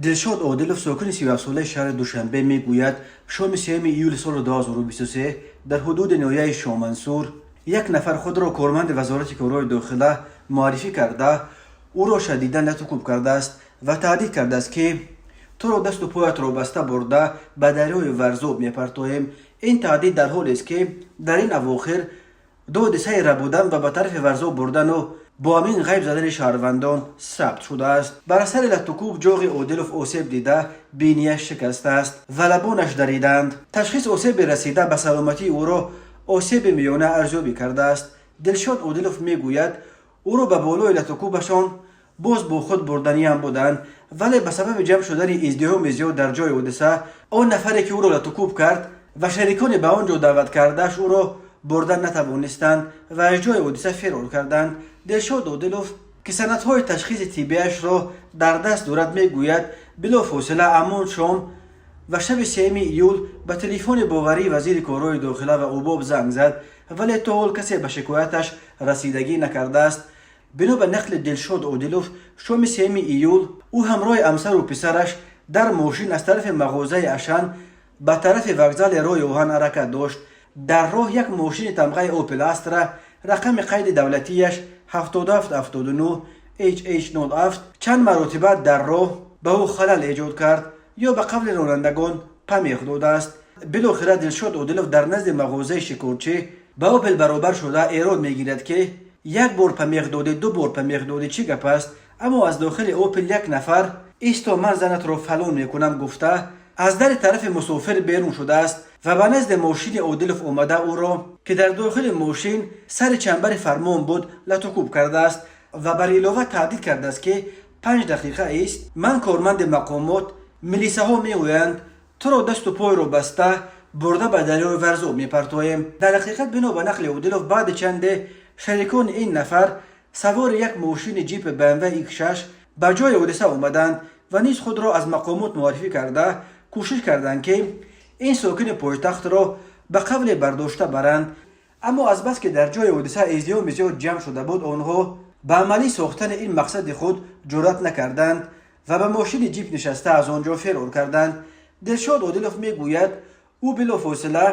Дилшод Одилов, сокини 37-солаи шаҳри Душанбе, мегӯяд, шоми 3 июли соли 2023 дар ҳудуди ноҳияи Шомансур як нафар худро корманди Вазорати корҳои дохила муаррифӣ карда, ӯро шадидан латукӯб кардааст ва таҳдид кардааст, ки туро дасту поятро баста бурда ба дарёи Варзоб мепартоем. Ин таҳдид дар ҳолест, ки дар ин авохир ду ҳодисаи рабудан ва ба тарафи Варзоб бурдану бо ҳамин ғайб задани шаҳрвандон сабт шудааст. Бар асари латукӯб ҷоғи Одилов осеб дида, бинияш шикастааст ва лабонаш дариданд. Ташхис осеби расида ба саломатии ӯро осеби миёна арзёбӣ кардааст. Дилшод Одилов мегӯяд, ӯро ба болои латукӯбашон боз бо худ бурданиам буданд, вале ба сабаби ҷамъ шудани издиҳоми зиёд дар ҷои ҳодиса он нафаре, ки ӯро латукӯб кард, ва шариконе ба он ҷо даъват кардааш ӯро бурда натавонистанд ва аз ҷои ҳодиса фирор карданд. Дилшод Одилов, ки санадҳои ташхиси тиббиашро дар даст дорад, мегӯяд, билофосила ҳамон шом ва шаби 3 июл ба телефони боварии вазири корҳои дохила ва УБОП занг зад, вале то ҳол касе ба шикояташ расидагӣ накардааст. Бино ба нақли Дилшод Одилов, шоми 3 июл ӯ ҳамроҳи ҳамсару писараш дар мошин аз тарафи мағозаи Ашан ба тарафи вокзали роҳи оҳан ҳаракат дошт. Дар роҳ як мошини тамғаи Опел Астра, рақами қайди давлатияш 7779 HH07, чанд маротиба дар роҳ ба ӯ халал эҷод кард ё ба қавли ронандагон помех додааст. Билохира Дилшод Одилов дар назди мағозаи шикорчӣ ба Опел баробар шуда эрод мегирад, ки як бор помех додӣ, ду бор помех додӣ, чӣ гап аст? Аммо аз дохили Опел як нафар «Исто, ман занатро фалон мекунам» гуфта, аз дари тарафи мусофир берун шудааст ва ба назди мошини Одилов омада, ӯро, ки дар дохили мошин сари чанбари фармон буд, латукӯб кардааст ва бар илова таҳдид кардааст, ки 5 дақиқа ист, ман корманди мақомот, милисаҳо меоянд, туро дасту пойро баста бурда ба дарёи Варзоб мепартоем. Дар ҳақиқат, бино ба нақли Одилов, баъди чанде шарикони ин нафар савори як мошини ҷип БМВ X6 ба ҷои ҳодиса омаданд ва низ худро аз мақомот муаррифӣ карда, кӯшиш карданд, ки ин сокини пойтахтро ба қавле бардошта баранд. Аммо азбаски дар ҷои ҳодиса издиҳоми зиёд ҷамъ шуда буд, онҳо ба амалӣ сохтани ин мақсади худ ҷуръат накарданд ва ба мошини ҷип нишаста аз он ҷо фирор карданд. Дилшод Одилов мегӯяд, ӯ билофосила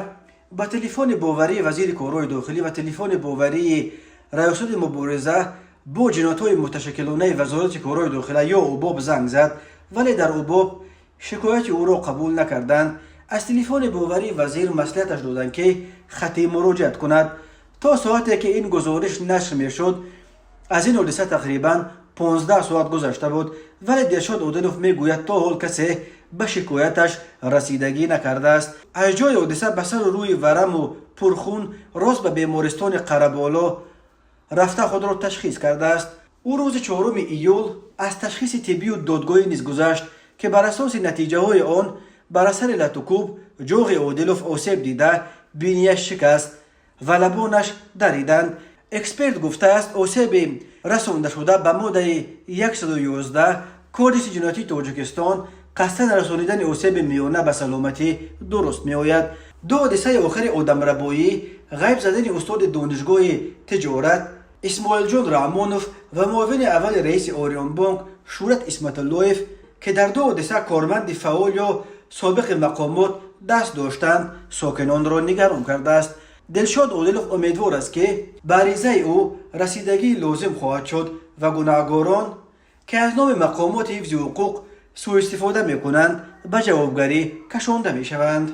ба телефони боварии вазири корҳои дохилӣ ва телефони боварии Раёсати мубориза бо ҷиноятҳои муташаккилонаи Вазорати корҳои дохила ё УБОП занг зад, вале дар УБОП шикояти ӯро қабул накарданд. Аз телефони боварии вазир маслиҳаташ доданд, ки хатӣ муроҷиат кунад. То соате ки ин гузориш нашр мешуд, аз ин ҳодиса тақрибан 15 соат гузашта буд, вале Дилшод Одилов мегӯяд, то ҳол касе ба шикояташ расидагӣ накардааст. Аз ҷои ҳодиса ба сару рӯи вараму пурхун рост ба бемористони Қараболо рафта, худро ташхис кардааст. Ӯ рӯзи 4 июл аз ташхиси тиббию додгоҳӣ низ гузашт, ки бар асоси натиҷаҳои он бар асари латукӯб ҷоғи Одилов осеб дида, бинияш шикаст ва лабонаш дариданд. Эксперт гуфтааст, осеби расондашуда ба моддаи 111 Кодекси ҷиноятии Тоҷикистон, қасдан расонидани осеби миёна ба саломатӣ, дуруст меояд. Ду ҳодисаи охири одамрабоӣ, ғайб задани устоди донишгоҳи тиҷорат Исмоилҷон Раҳмонов ва муовини аввали раиси Ориёнбонк Шӯрат Исматуллоев, ки дар ду ҳодиса корманди фаъол ё собиқи мақомот даст доштанд, сокинонро нигарон кардааст. Дилшод Одилов умедвор аст, ки ба аризаи ӯ расидагии лозим хоҳад шуд ва гунаҳгорон, ки аз номи мақомоти ҳифзи ҳуқуқ суистифода мекунанд, ба ҷавобгарӣ кашонда мешаванд.